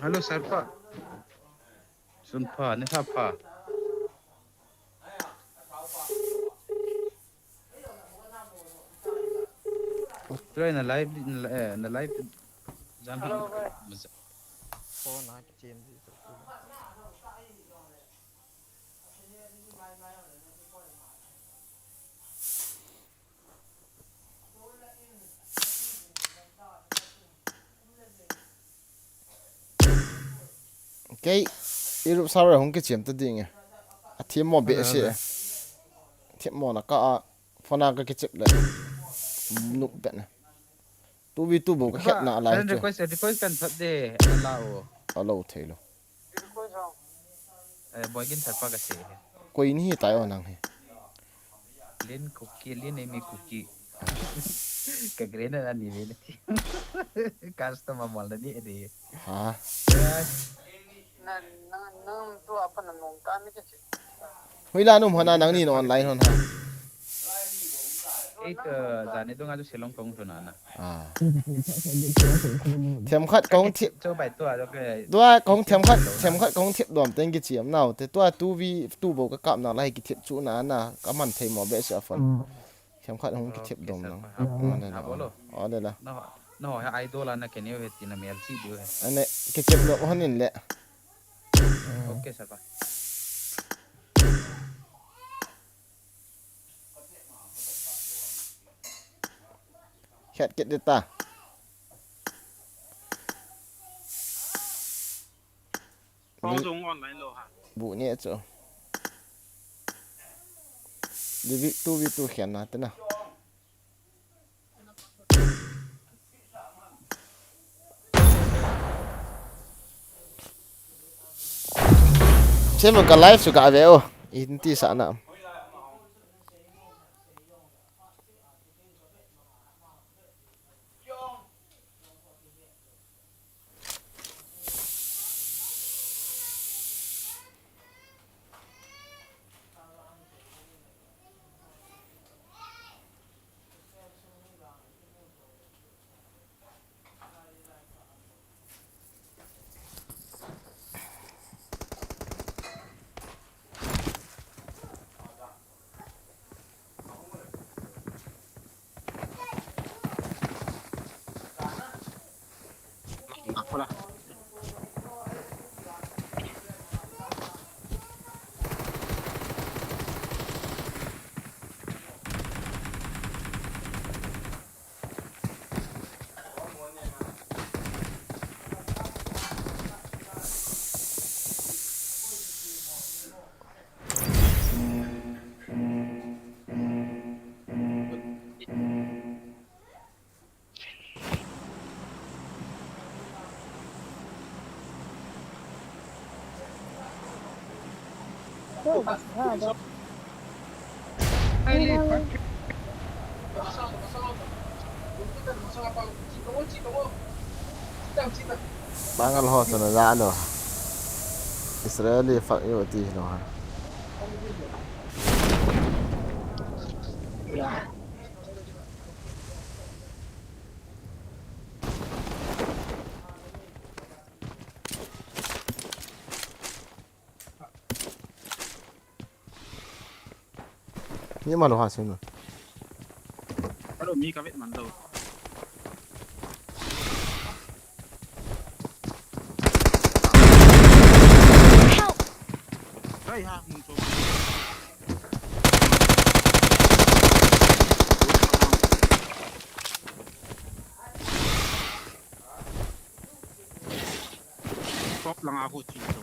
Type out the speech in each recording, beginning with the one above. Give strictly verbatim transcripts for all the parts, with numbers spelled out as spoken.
Hello, Sarpa. Sunpa, ni sa pa. Try na live, na, eh, na live. Jan ha. Hello, bhai. Phone a kichem ji. Kei, Europe server hung kichem ta ding e. A themmo behseh. Themmo na ka a, phone a ka kichep le. Nup be na. Two v two bou ka khetna lai chu. Friend request, request kan that de, allow. Allow thei lou. Eh, boy gin that pa ka se. Koi ni hi tai o nang hi. Lin Kuki, Lin Amy Kuki. Ka green na ni ve na ti. Customer mol na ni de. Ha. Nang, nang, nang tu apa na nung ta ni ke. Hoila na um hon a nang ni na online hon ha. Ei, ka jani dunga chu Shillong kong chu na na. Ah. Themkhat kong thip. Chu bai tua lo ke. Tua kong themkhat, themkhat kong thip dom teng kichem nau te tua two v two bou ka kap na lai kithip chu na na ka man thei mo behseh a phone. Themkhat hung kithip dom nang. Ole la. Ole la. Na, na ho ha idol a na ke neo he ti na mel chi diu he. Ane kichem lo hon in le. Okay, sir. Khet kit dita. Pau jong online lo ha. Bu ne chu. Divi tu vi tu khen na te na. Chemo ka live chu ka ve o. In ti sa na. Bangal ho chun aja lo. Israeli fak yo ti lo ha. Ni ma lo ha sin lo. Hello, mi ka vet man lo. Help! Rai ha, mun to. Top lang ako, chito.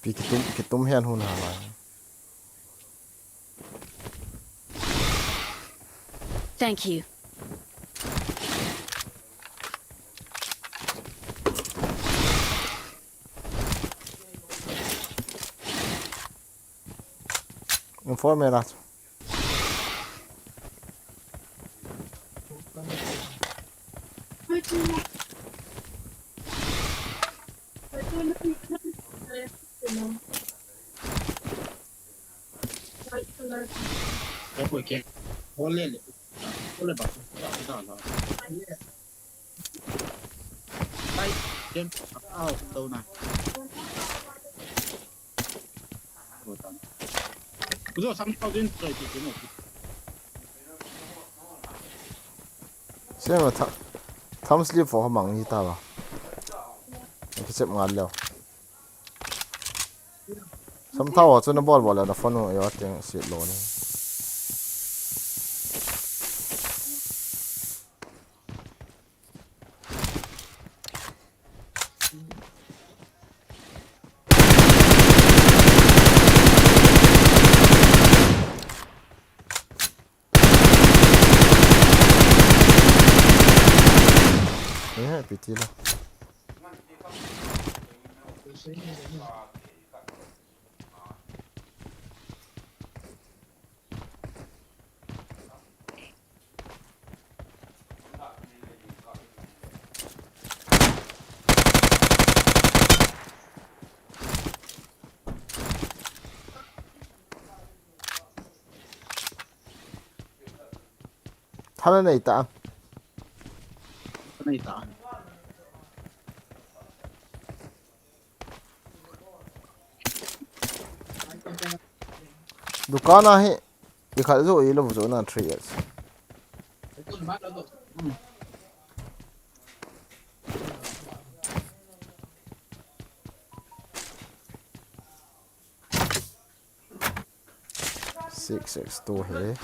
Pi kitum, kitum hen hun ha lai. Thank you. Informe la. Sema tha, tham slip fo mang hi ta ba. Ki chep ngal leo. Sam thao chu na bol bol la na phone u yo ting si lo ni. Eh, piti la. Tha na nei ta. Nei ta. Dukan a hi, i khat zo i lo zo na three years. Six six two hi.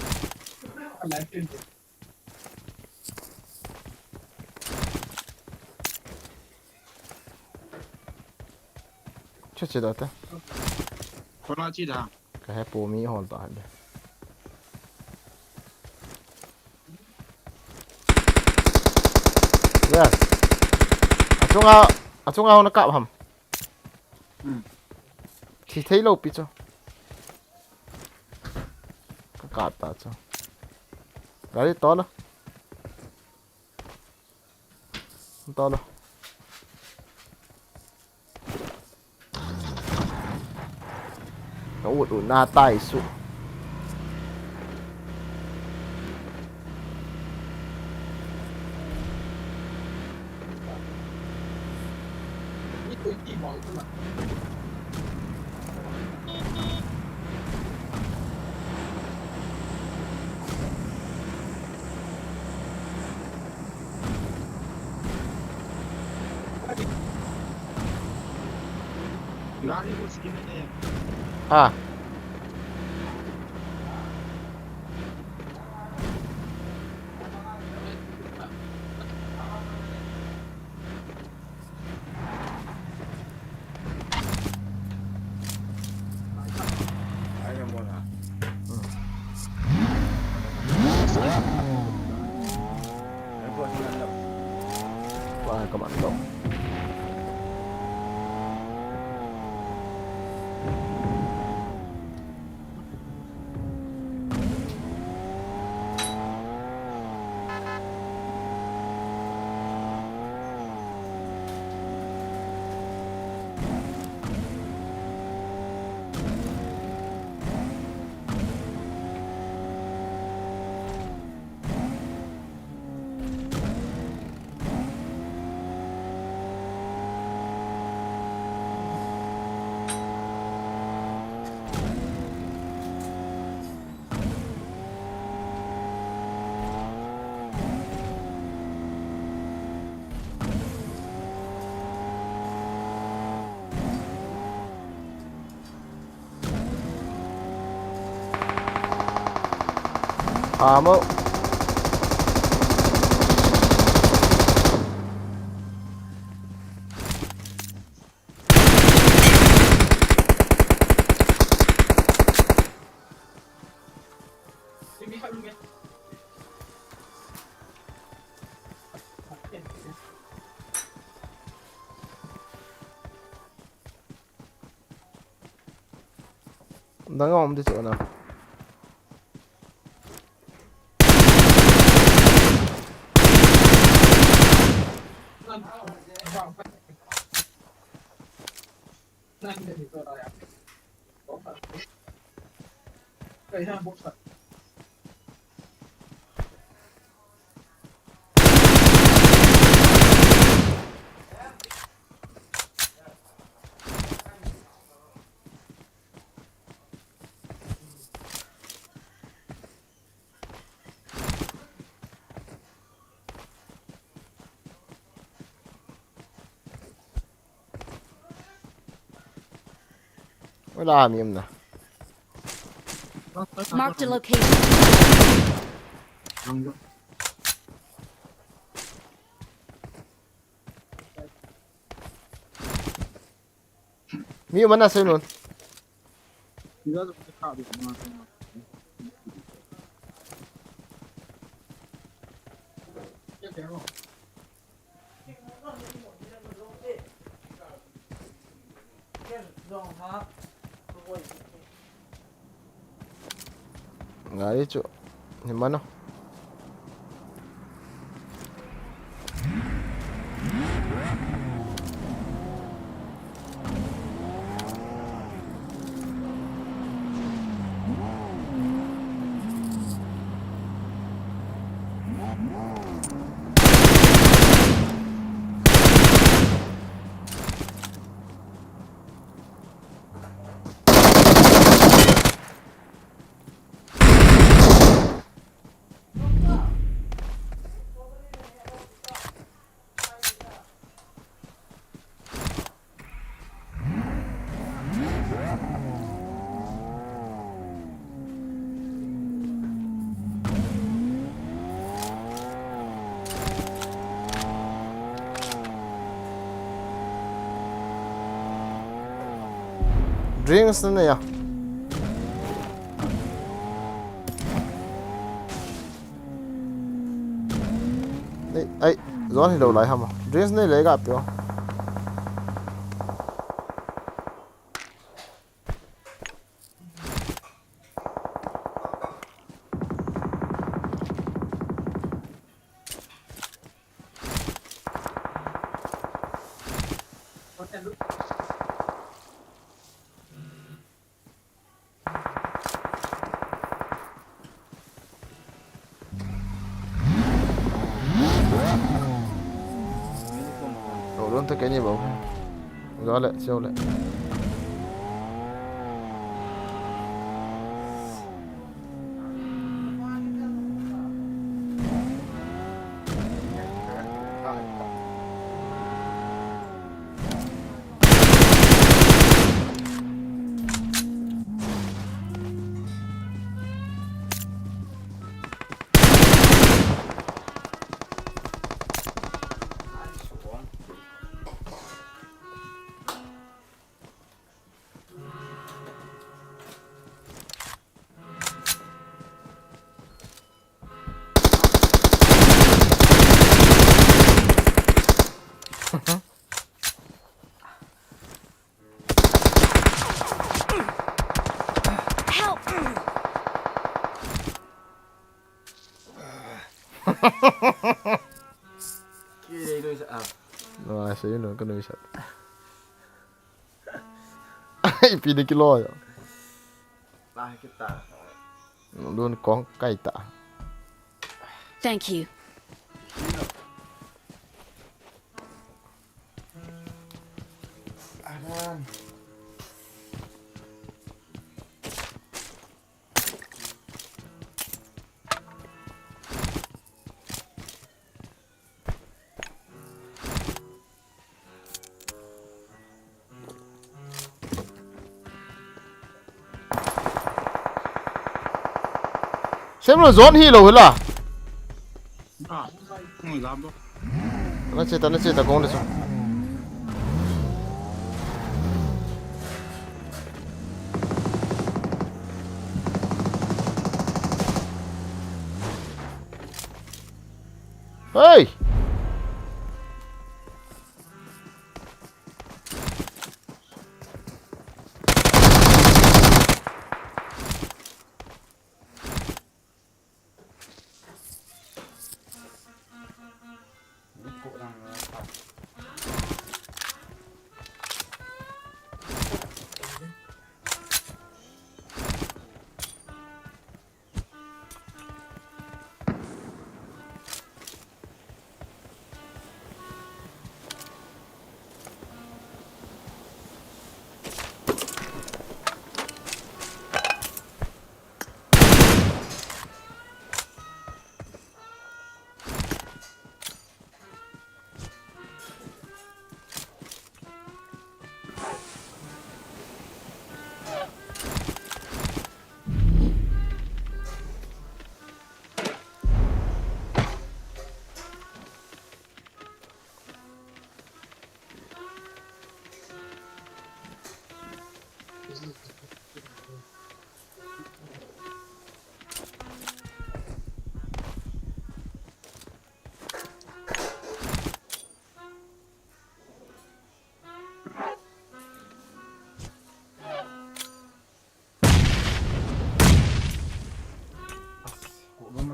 Chu chi da te. Kona chi da. Ka he pu mi hol ta de. Yes. Achunga, achunga hona kap ham. Hmm. Thi thei lo pi chu. Ka kap ta chu. Gari to lo. To lo. Ka ut ut na tai su. Ah. Wah, kaman to. Amo. Dang a um di chu na. Wala mi um na. Marked a location. Mi um na sei nun. Gari chu. Ni mano. Drinks na nei a. Ei, ei, zon hi lo lai ham. Drinks nei le ga pe o. Lo don te keni bau. Ga le, cheu le. Help! Kile nuisat a. No, ase no, ka nuisat. Ai, pi de kilo yo. Lah kita. Lun kong kai ta. Thank you. Aman. Sem lo zon hi lo hila. Ah, ngui lam bo. Na che ta, na che ta, kong le so. Hey!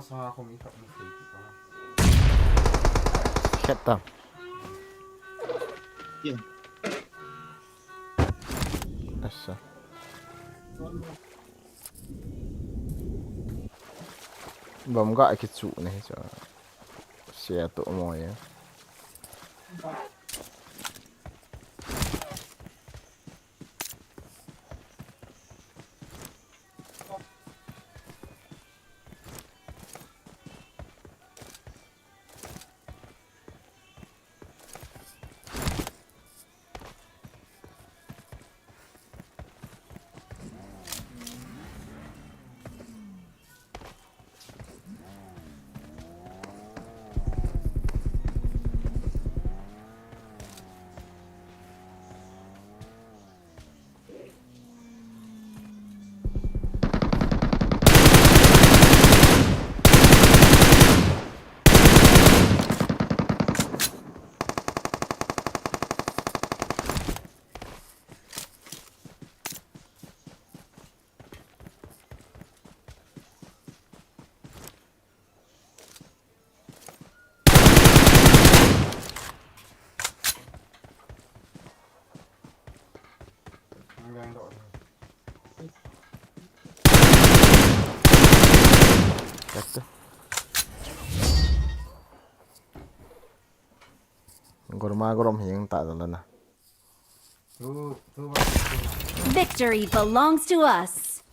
Sa ko mi khat ni thei ti pa. Khat ta. Asa. Bom ga kichu ne chu. Sia to mo ya. Gorma gorom hing ta dala na. Victory belongs to us.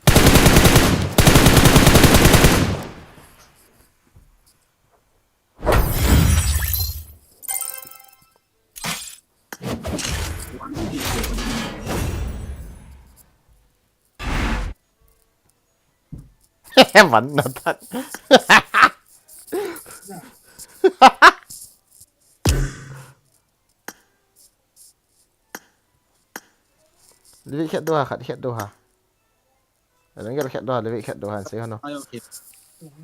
Bắn nó thật. Level khat doh a, khat khat doh a. Level khat doh a, level khat doh a, sei hano. Ai, okay.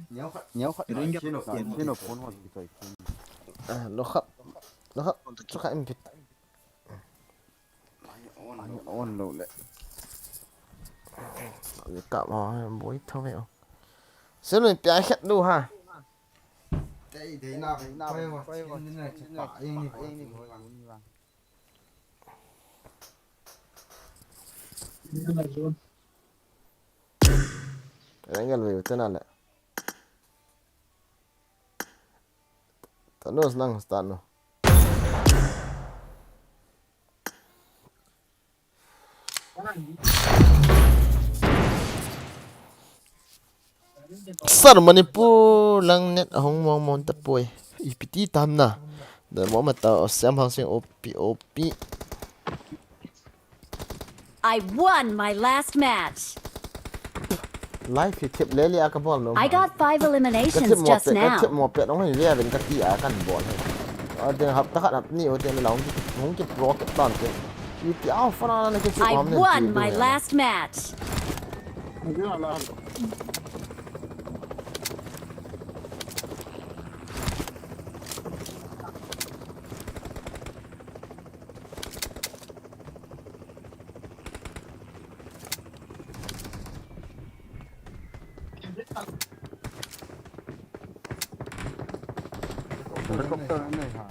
Neo khat, neo khat. Level khat, khat, khat, khat, khat. Ah, lo khap. Lo khap. Lo khap em pit. On lo le. Ka mo boi tho ve. Selu pia khat doh a. Tei dei na ve na ve. Rengel ve tena le. Tanu nang start nu. Sir, Manipur lang net ahung mong mong tapoi. Ipi ti tam na. Da mo mata o siam hang sing O P O P. I won my last match. Life hi thip le le a ka bol no. I got five eliminations just now. Ka thip mo pet ong hi le a ven ka ti a kan bol hi. A ding hap ta khat hap ni o te la hung ki pro ke tan te. Iti a fa na na ke chu ham ne. I won my last match. Helicopter nei ha.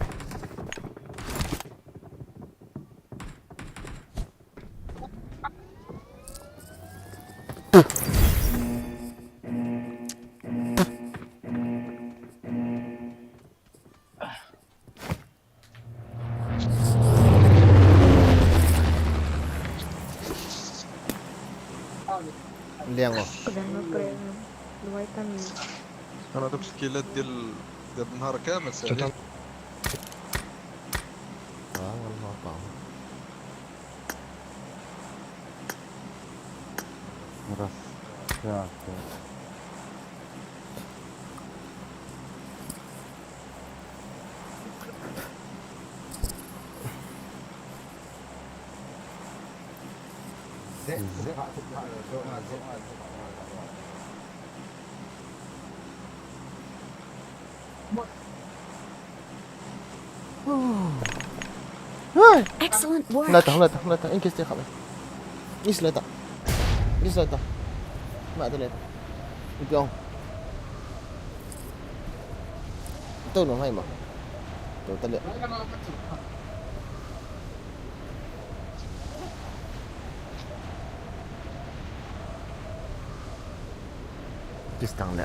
Liang o. Kudang na pre, luai tami. Ana tuk skillet dil, dil nahar kya message? Ah, ngan ma pa. Ras, kya, kya. Excellent work. Lai ta, lai ta, lai ta. Engage te kha. Is lai ta. Is lai ta. Ma ta lai ta. Ipi ong. Tau no hai ma. Tau ta le. Kis tang le.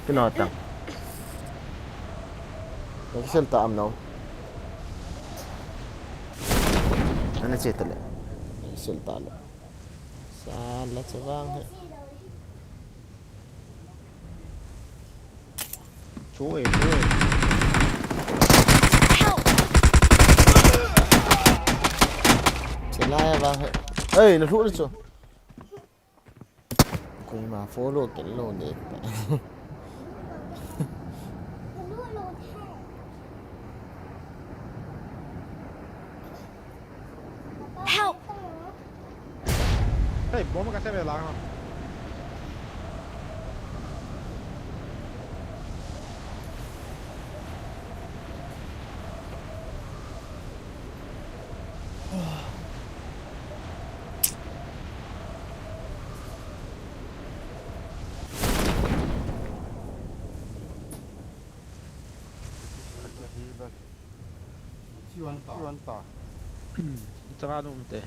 Kino tang. Kis ta am no. Ana che ta le. Kis ta le. Sa la che vang he. Chui, chui. Help! Chelai vang he. Ei, na hlu chu. Koima follow kel lou ne. Help! Hey, bomb ka se ve la ha. Changa dum te.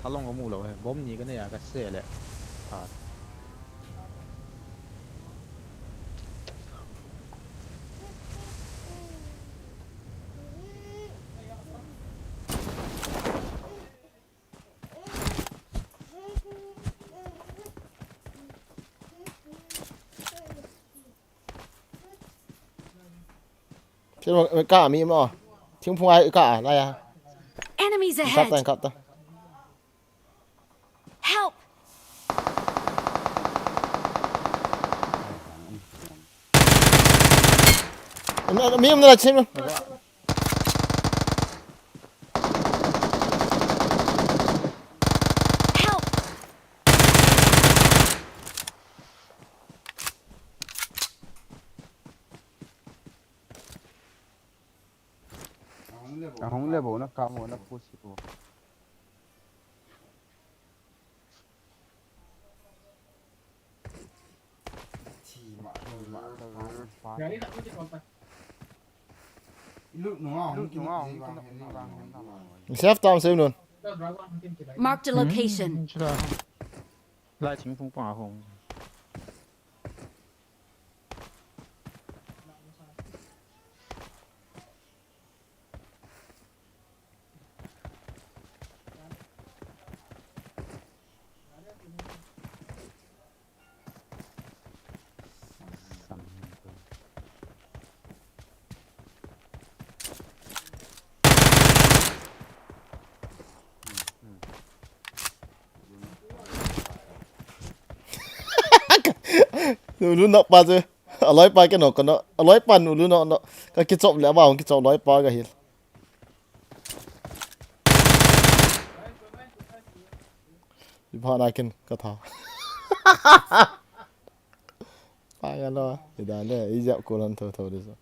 Thalong ka mu lou he. Bomb ni ka nei a ka se le. Tha. Thil ka mi mo. Thingphung ai ka lai a. Enemies ahead! Kap ta, kap ta. Help! Mi um na chim. Help! Ahung le bo na ka mo na push bo. Self tam sem nun. Marked a location. Lai thingphung pa hung. Ulu nok pa chu. Aloi pa ke nok ka no. Aloi pa ulu nok no. Ka kichop le ba hung kichop loi pa ka hil. Iba na kin ka tha. Pa ya lo. Ida le. Ija ko lan tho tho de so.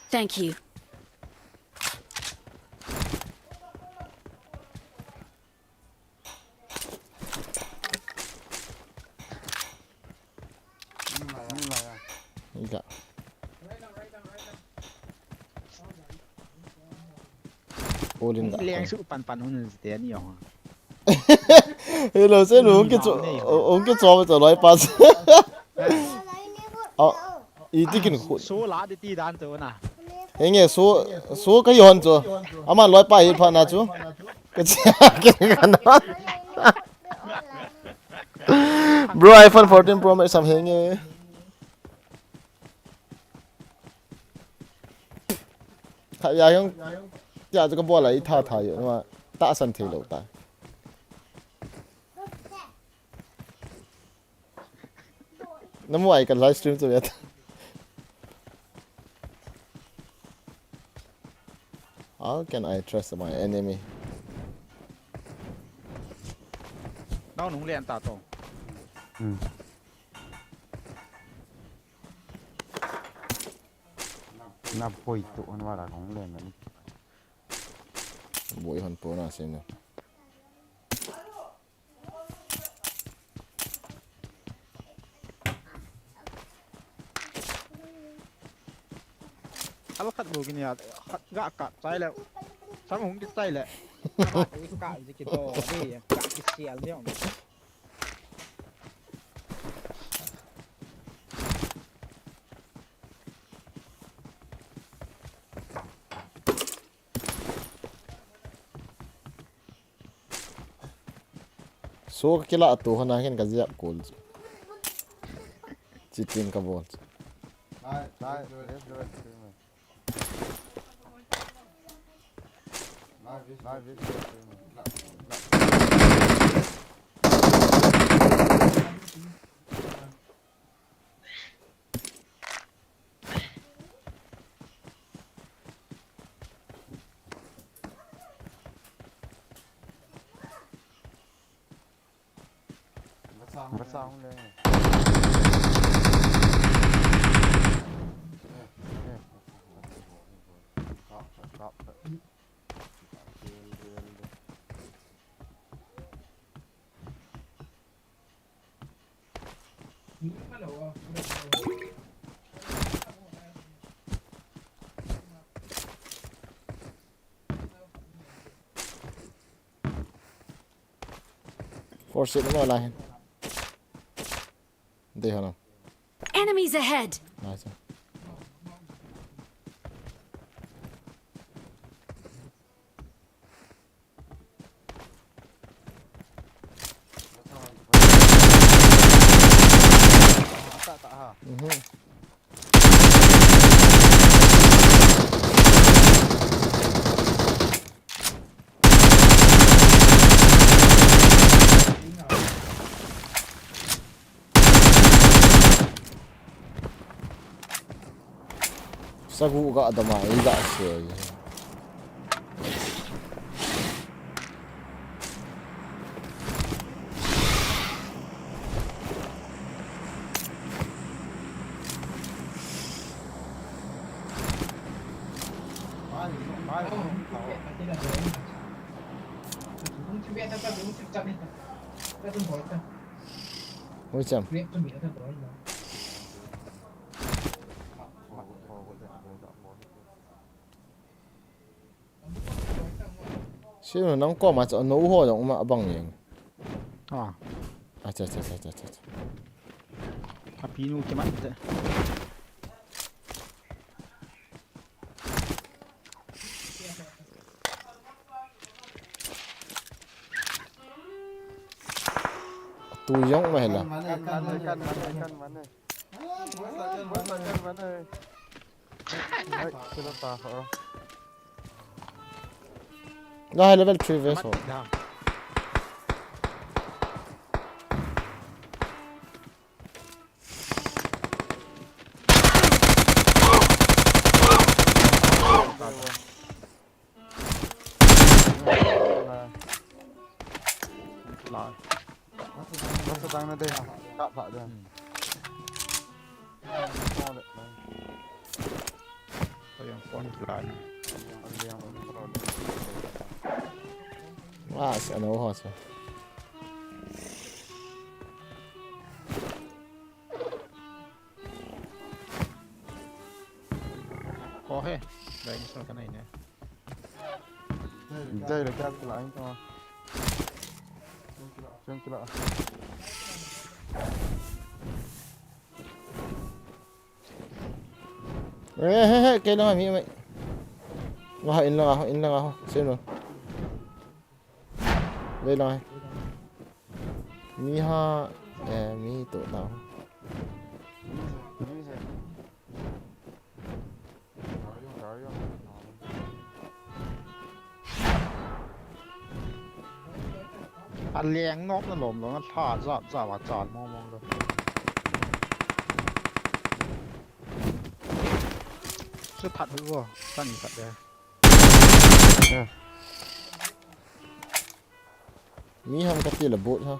Thank you. Ika. Olin da. Leng su pan pan un te ni yong. Hello, se lu, ong ke cho, ong ke cho, cho loi pa. Oh, i ti kin khu. So la de ti dan to na. Henge, so, so ka yon cho. Ama loi pa hi pha na chu. Ka chi, ka na. Bro, iPhone fourteen Pro Max sam henge. Tha ya yong. Ya chu ka bol a i tha tha yo ma. Ta san thei lo ta. Namu ai ka live stream chu ya ta. How can I trust my enemy? Nau nung len ta to. Hmm. Na poi tu hon wala kong len na ni. Boi hon po na se na. Kal khat bou kini a, khat ga kap chai le. Sam hung kichai le. Kap ji kido de, kap kisial de. So ka kila tu hana hin ka ziak kul. Cheating ka bol. Lai, lai, left, left, left. Basang le. Force it mo lahin. Dei hana. Enemies ahead! Nice. Mhm. Sagu ga dama i ga se. Oi cham. Sino nang koma cha no ho jong ma bang jeng. Ah. Acha, acha, acha, acha, acha. Api nu ke mat te. Tu jong ma hela. Kan mane, kan mane, kan mane. Ai, sila pa ho. Dah level three vest ho. Lai. Basta tang na de. Kap pa de. Hmm. Kap pa de. Ko yang kon plan. Wah, si ano ho sa. Ko he. Dai ni sa ka nai ne. Dai le kya kila in ko. Chen kila. Chen kila. Eh, he, he, kei lang mi, mi. Wah, in lang, in lang, same lang. Wait lang. Mi ha, eh, mi to lang. A leng nok na lom lom na tha za za wa cha mong mong lo. Chu that hu go, kan that de. Mi ham ka ti la bot ha.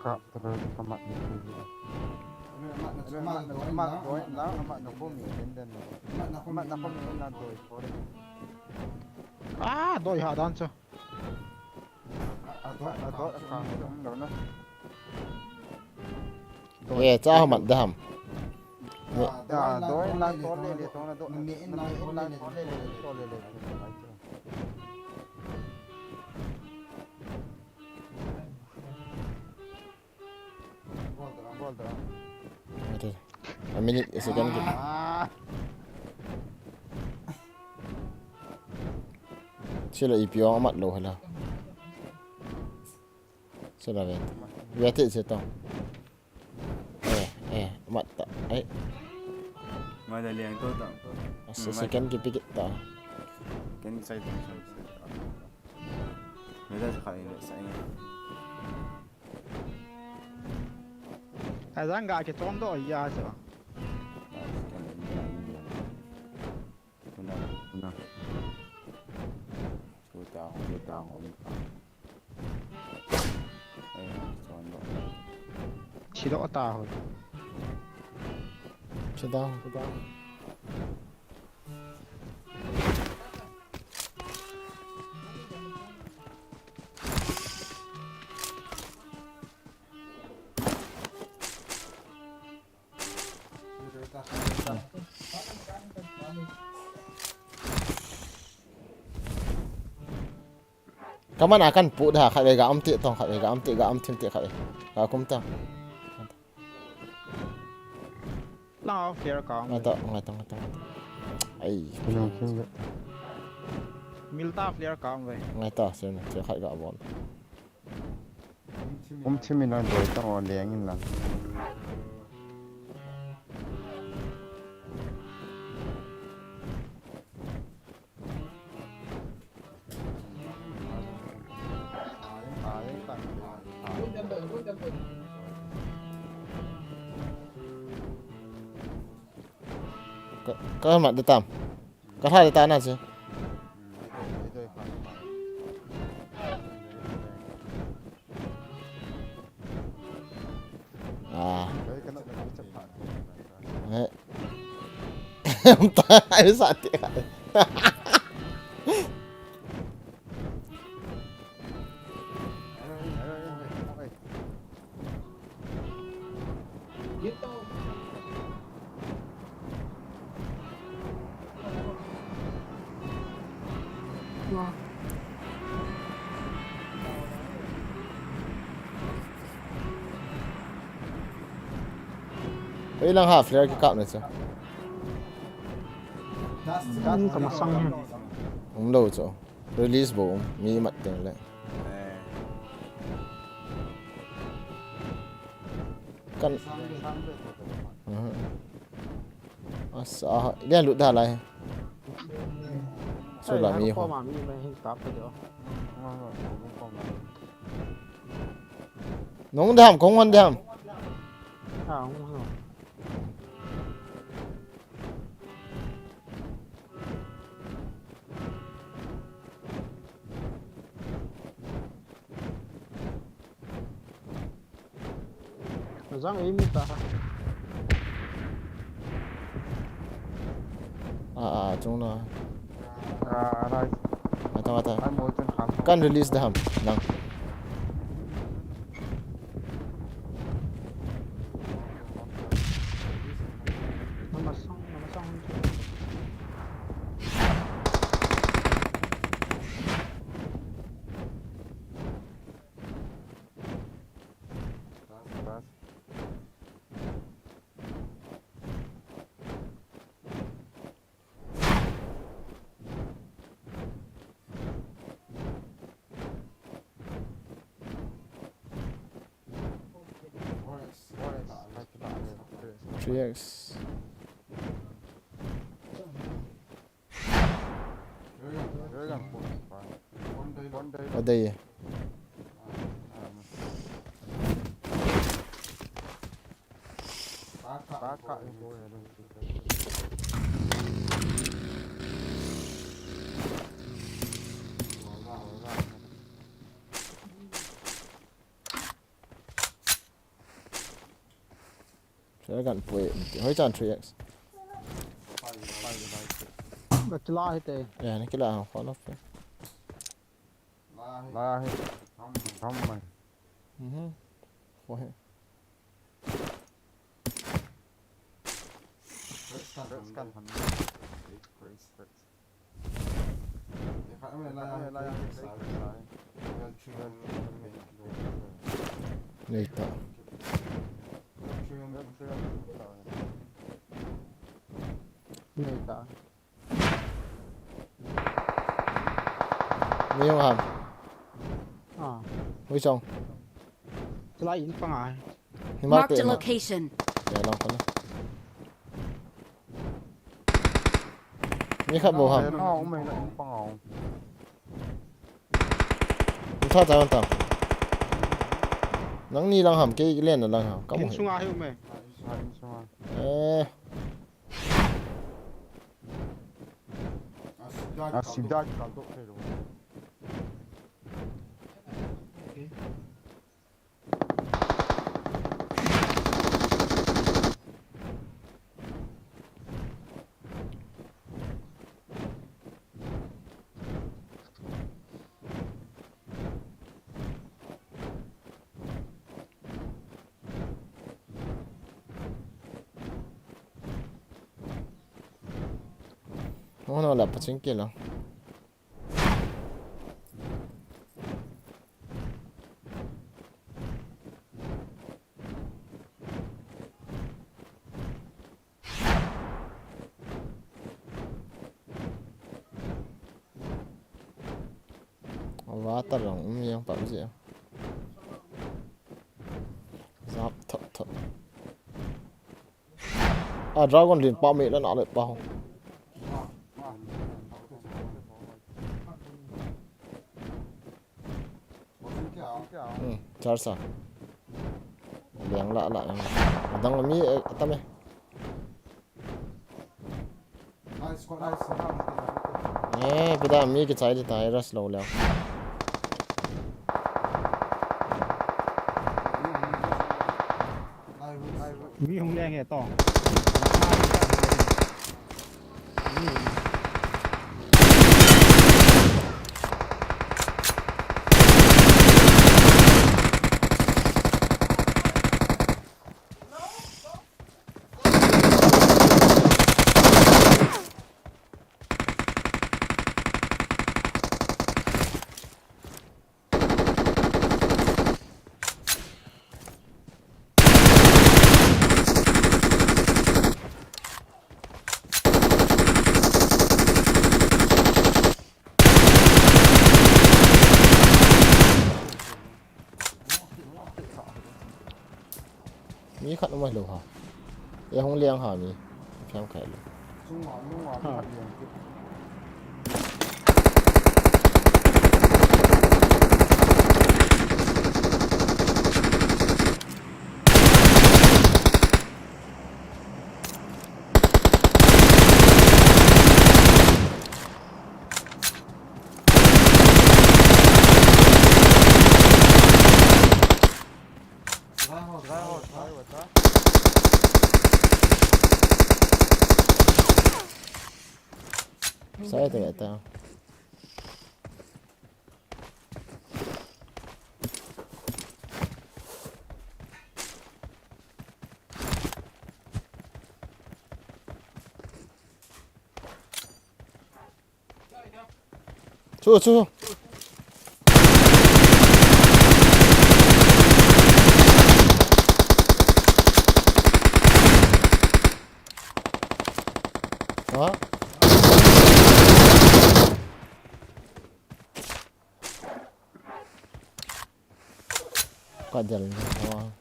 Ka ta ka mat ni. Mat doi la, mat na ko mi den den. Mat na ko mi na doi ko. Ah, doi ha dan chu. A doi, a doi ka lo na. Ye, cha ho mat da ham. Doi, doi, line to le le, to na do. Line to le le, to le le. Ate. A minute, a second kit. Sila ipi ong amat lou hala. Sila ve. Ve ate se to. Eh, eh, amat ta. Ai. Mai da liang to ta. Asa second kit pikit ta. Ken sai ta, sai ta. Mai da sa khai sa. Azang ga ke chon do ya so. Kuna, kuna. Chuta, chuta, chuta. Eh, chon do. Chido ta ho. Chido, chido. Kaman akan pu da khat ve ga um ti tong khat ve ga um ti ga um thim ti khat ve. Ga kum ta. Lang flare ka. Ngai ta, ngai ta, ngai ta, ngai ta. Ai. Milta flare ka ve. Ngai ta, sen, sen khat ga bol. Um thim in a doi ta o leng in lang. Ka, ka mat de tam. Ka tha de ta na che. Ah. Eh. Ai sa ti. Ei lang ha flare kikap na chu. Ka masang hi. Um lou chu. Release bou um, mi mat teng le. Kan. Mhm. Asa, dia lut da lai. Sula mi ho. Nung dam, kong wan dam. Zang ei mi ta. Ah, ah, chung na. Ah, right. Ata, ata. Kan release da ham. Nang. Three X. Adei. Flare gun pui. Hoi chan three X. Ba kila hite. Ya, na kila ha, kho lo pe. La hi. Thom mai. Mhm. Kho he. Kan han. Nei ta. Nei ta. Mi hung ham. Ah. Hui chong. Chalai in pang ai. Ni ma. Marked a location. Ya long kona. Mi khat bou ham. Ni tha ta ta. Nang ni lang ham, kei len lang ham. Kam. In sunga hi um e. In sunga. Eh. A sida kal to phei lo. Hung nang la paching kilo. Avatar lang um yang pa je. Zap thot thot. A dragon lin pa me la na le pa ho. Hmm, charge a. Liang la la yang. Adang mi eh, atam e. Eh, pida mi kichai di tai, rush lou leo. Mi hung leng e to. Mi khat um lou ha. E hung liang ha mi. Fiam khai lou. Ha. Sai ta ta. Chu, chu. Ha? Ka del ni ho.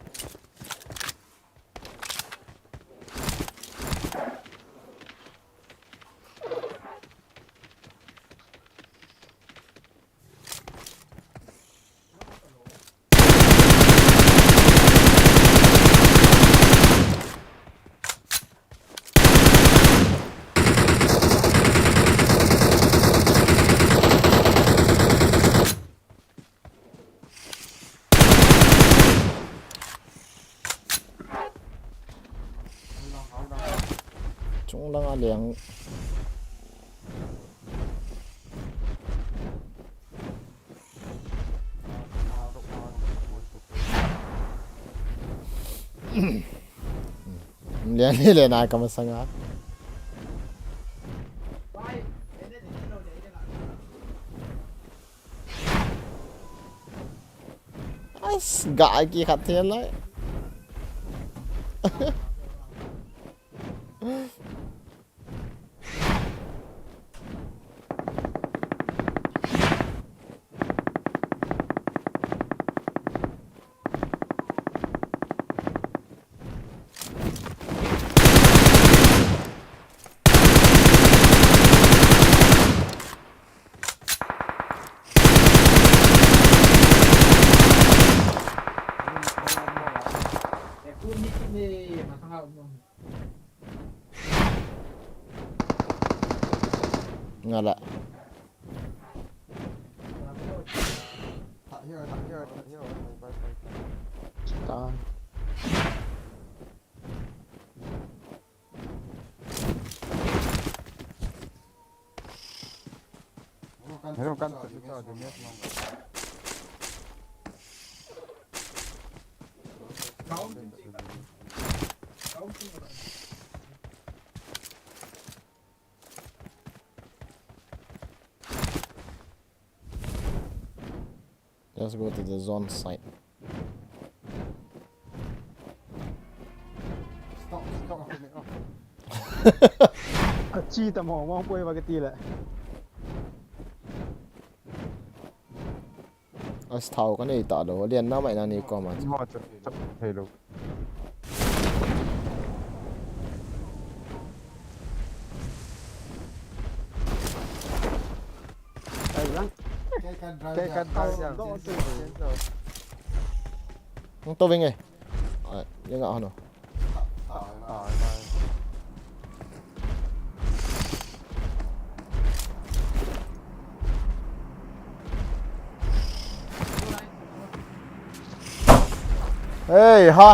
Chung lang a leng. Leng ni le na ka masanga. Ais, ga ki khat thei lai. Ngala. Ta. Hello, kan sa kita di mes mong. Let's go to the zone site. Stop, stop, stop. Achi ta mo, mo poi ba kati le. As thao ka nei ta lo, lian na mai na ni ko ma. Mo cha, cha, hello. Ai lang. Kei kan drive. Kei kan drive jam. Hung to ving e. Ai, yang ah hano. Ai, ai. Hey, ha.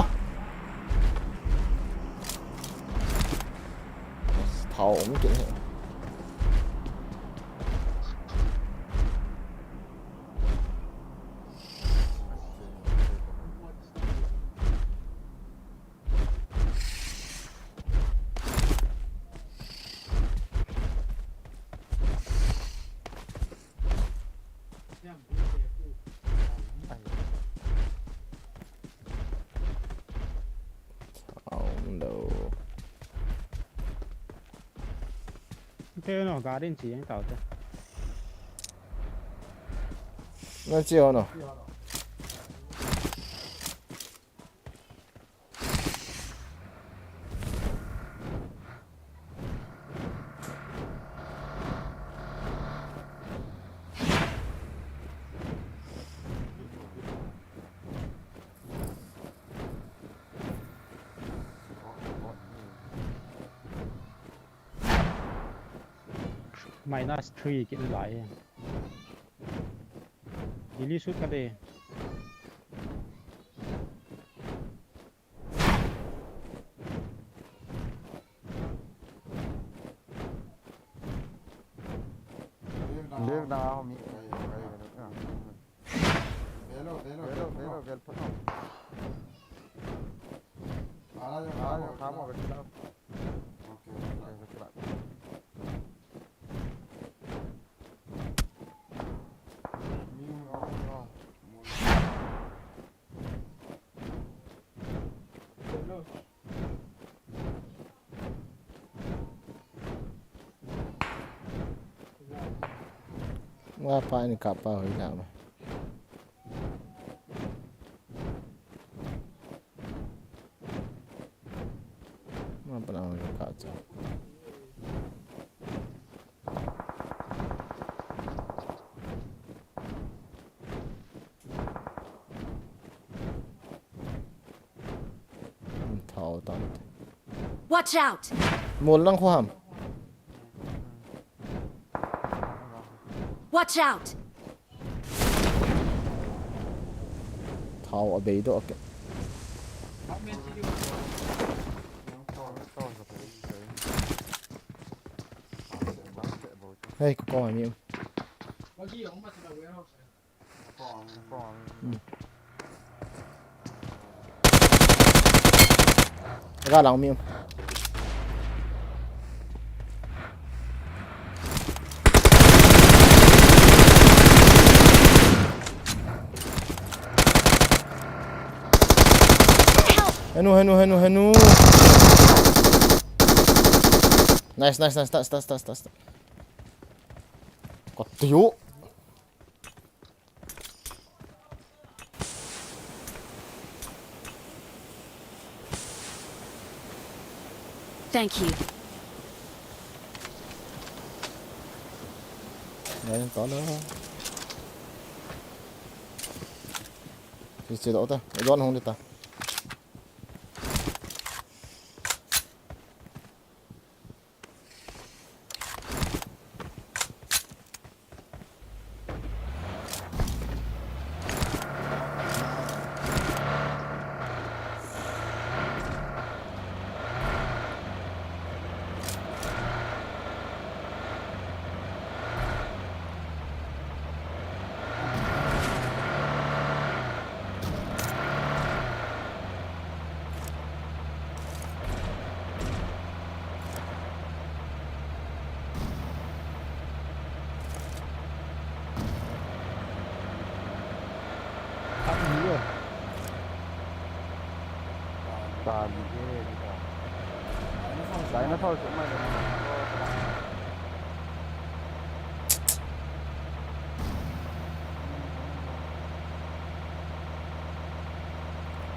Thao um kit he. Thao um lou. Te no, garden chi yang tao te. Na chi ho no. Minus three kit lai. Delete sut ka de. Dev da mi. Velo, velo, velo, velo, velo, velo. Ahora yo, ahora yo, vamos, velo. Okay, okay, okay. Nga pa ni kapa hoi na ma. Ma pa na hoi ka cha. Thao tan. Watch out! Mol lang khu ham. Watch out! Thao a bei do ke. Hey, ko ko mi. Ga lang mi. Henu, henu, henu, henu. Nice, nice, nice, nice, nice, nice, nice. Kati yo. Thank you. Ngai to na. Che che do ta. Don hung de ta.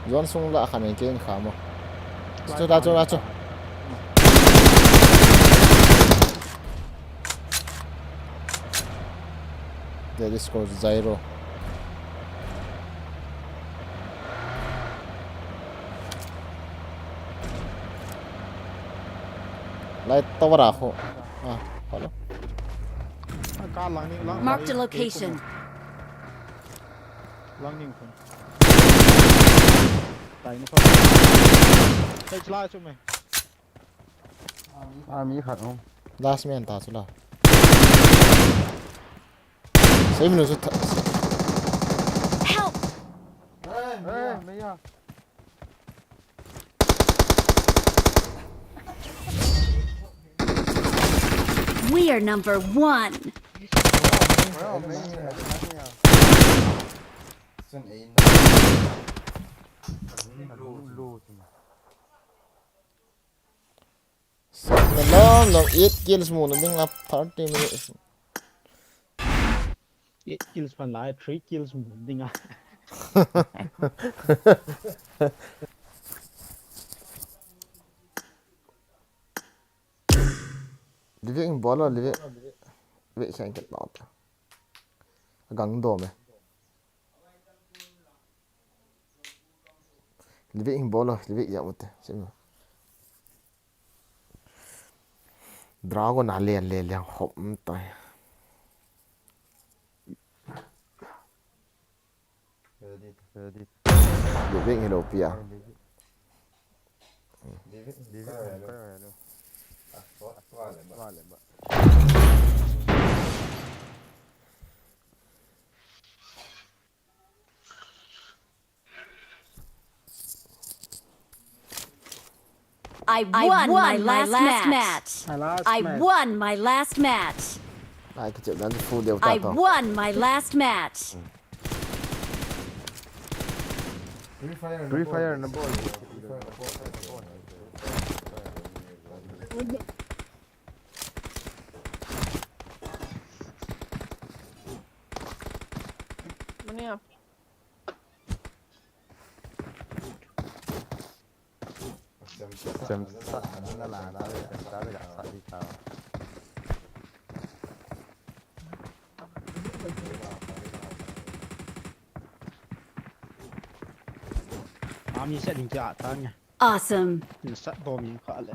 Zone sung lah khan in ken kha mo. Chu ta chu ta chu. That is called Zyro. Light tower a ho. Ah, hello. Ka lang ni, lang. Marked a location. Lang ni phone. Tai ni phone. Tai chla chu me. Ah, mi khat um. Last man ta chu la. Sei minu chu tha. Help! Eh, me ya. We are number one. Long, long, eight kills mu na ding a thirty minutes. Eight kills pan lai, three kills mu ding a. Living bolo, living. Living khen ket not. Gang do me. Living bolo, living ya mute. Sima. Dragon a le le le hop tai. Living hello pia. I won my last match. I won my last match. Ai, kichep dan fu deu ta to. I won my last match. Free fire na ball. Mani a. Sem sa na la na ve, sem sa ve ga sa di ta. Ami sa ding kya ta nya. Awesome. Sa do mi kha le.